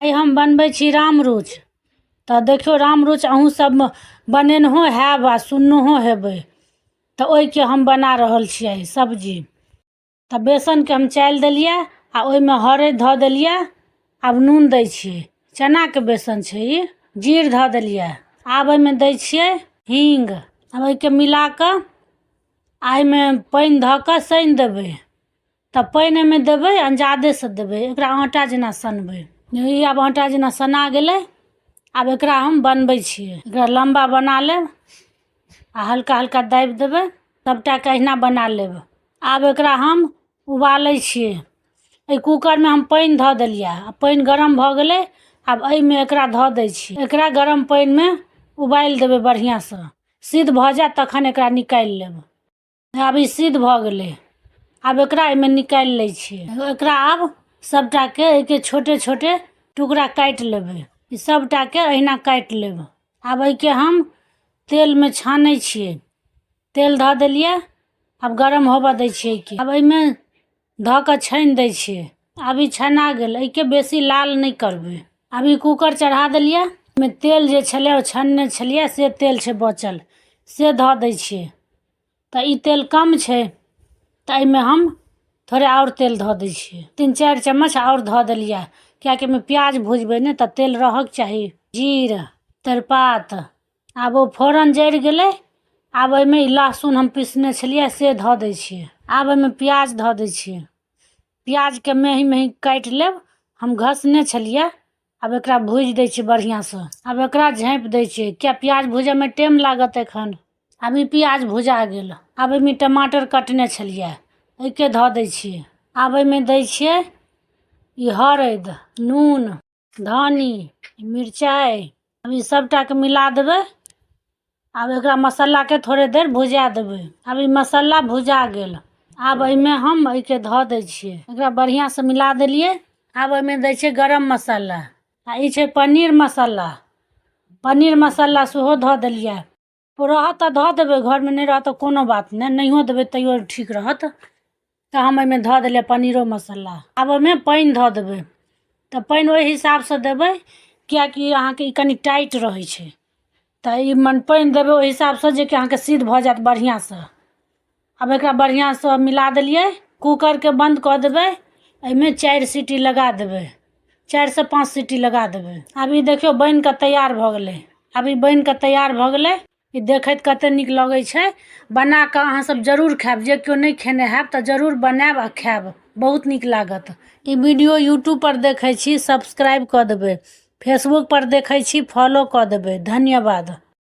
आइ हम बनबै छी रामरुच। तऽ देखियौ रामरुच अहूँ सब बनेनहो हैब आ सुननहो हेबै। तऽ ओहिके हम बना रहल छियै सब्जी। तऽ बेसनके हम चालि देलियै आ ओहिमे हरैद धऽ देलियै, आब नून दै छियै। चनाके बेसन छै ई। जीर धऽ देलियै, आब एहिमे दै छियै हींग। आब एहिके मिला कऽ आ एहिमे पानि धऽ कऽ सानि देबै। तऽ पानि एहिमे देबै, अंजादेसँ देबै। एकरा आटा जेना सनबै। ई आब आटा जेना सना गेलै। आब एकरा हम बनबै छियै। एकरा लम्बा बना लेब आ हल्का हल्का दाबि देबै। सभटाके अहिना बना लेब। आब एकरा हम उबालै छियै। एहि कूकरमे हम पानि धऽ देलियै आ पानि गरम भऽ गेलै। आब एहिमे एकरा धऽ दै छियै। एकरा गरम पानिमे उबालि देबै, बढ़िआँसँ सिद्ध भऽ जायत तखन एकरा निकालि लेब। आब ई सिद्ध भऽ गेलै, आब एकरा एहिमे निकालि लै छियै। एकरा आब सभटाके एहिके छोटे छोटे टुकड़ा काटि लेबै। ई सभटाके अहिना काटि लेब। आब एहिके हम तेलमे छानै छियै। तेल धऽ देलियै, आब गरम होबऽ दै छियै एहिके। आब एहिमे धऽ कऽ छानि दै छियै। आब ई छना गेल, एहिके बेसी लाल नहि करबै। आब ई कूकर चढ़ा देलियै। ओहिमे तेल जे छलै ओ छनने छलियै, से तेल छै बचल, से धऽ दै छियै। तऽ ई तेल कम छै, तऽ एहिमे हम थोड़े आओर तेल धऽ दै छियै। 3-4 चम्मच आओर धऽ देलियै, किएकि एहिमे प्याज भुजबै ने, तऽ तेल रहऽके चाही। जीर, तेजपात, आब ओ फोरन जरि गेलै। आब एहिमे ई लहसुन हम पिसने छलियै से धऽ दै छियै। आब एहिमे प्याज धऽ दै छियै। प्याजके मेही मेही काटि लेब, हम घसने छलियै। आब एकरा भूजि दै छियै बढ़िआँसँ। आब एकरा झाँपि दै छियै, किया प्याज भूजैमे टाइम लागत एखन। आब ई प्याज भुजा गेल। आब एहिमे टमाटर कटने छलियै, एहिके धऽ दै छियै। आब एहिमे दै छियै ई हरैद, नून, धनी, मिरचाइ। आब ई सभटाके मिला देबै। आब एकरा मसालाके थोड़े देर भुजा देबै। आब ई मसाला भुजा गेल। आब एहिमे हम एहिके धऽ दै छियै। एकरा बढ़िआँसँ मिला देलियै। आब एहिमे दै छियै गरम मसाला आ ई छै पनीर मसाला। पनीर मसाला सेहो धऽ देलियै। रहत तऽ धऽ देबै घरमे, नहि रहत तऽ कोनो बात नहि, नहियो देबै तैयो ठीक रहत। तऽ हम एहिमे धऽ देलियै पनीरो मसाला। आब ओहिमे पानि धऽ देबै। तऽ पानि ओहि हिसाबसँ देबै, किएकि अहाँके ई कनि टाइट रहै छै, तऽ ई मने पानि देबै ओहि हिसाबसँ जेकि अहाँके सिद्ध भऽ जायत बढ़िआँसँ। आब एकरा बढ़िआँसँ मिला देलियै, कूकरके बन्द कऽ देबै। एहिमे 4 सीटी लगा देबै, 4सँ 5 सीटी लगा देबै। आब ई देखियौ बनि कऽ तैयार भऽ गेलै। आब ई बनि कऽ तैयार भऽ गेलै। ई देखैत कते नीक लगै छै। बना कऽ अहाँ सब जरूर खायब। जे केओ नहि खेने हैब तऽ जरूर बनायब आ खायब, बहुत नीक लागत। ई वीडियो यूट्यूब पर देखै छी, सब्सक्राइब कऽ देबै। फेसबुक पर देखै छी, फॉलो कऽ देबै। धन्यवाद।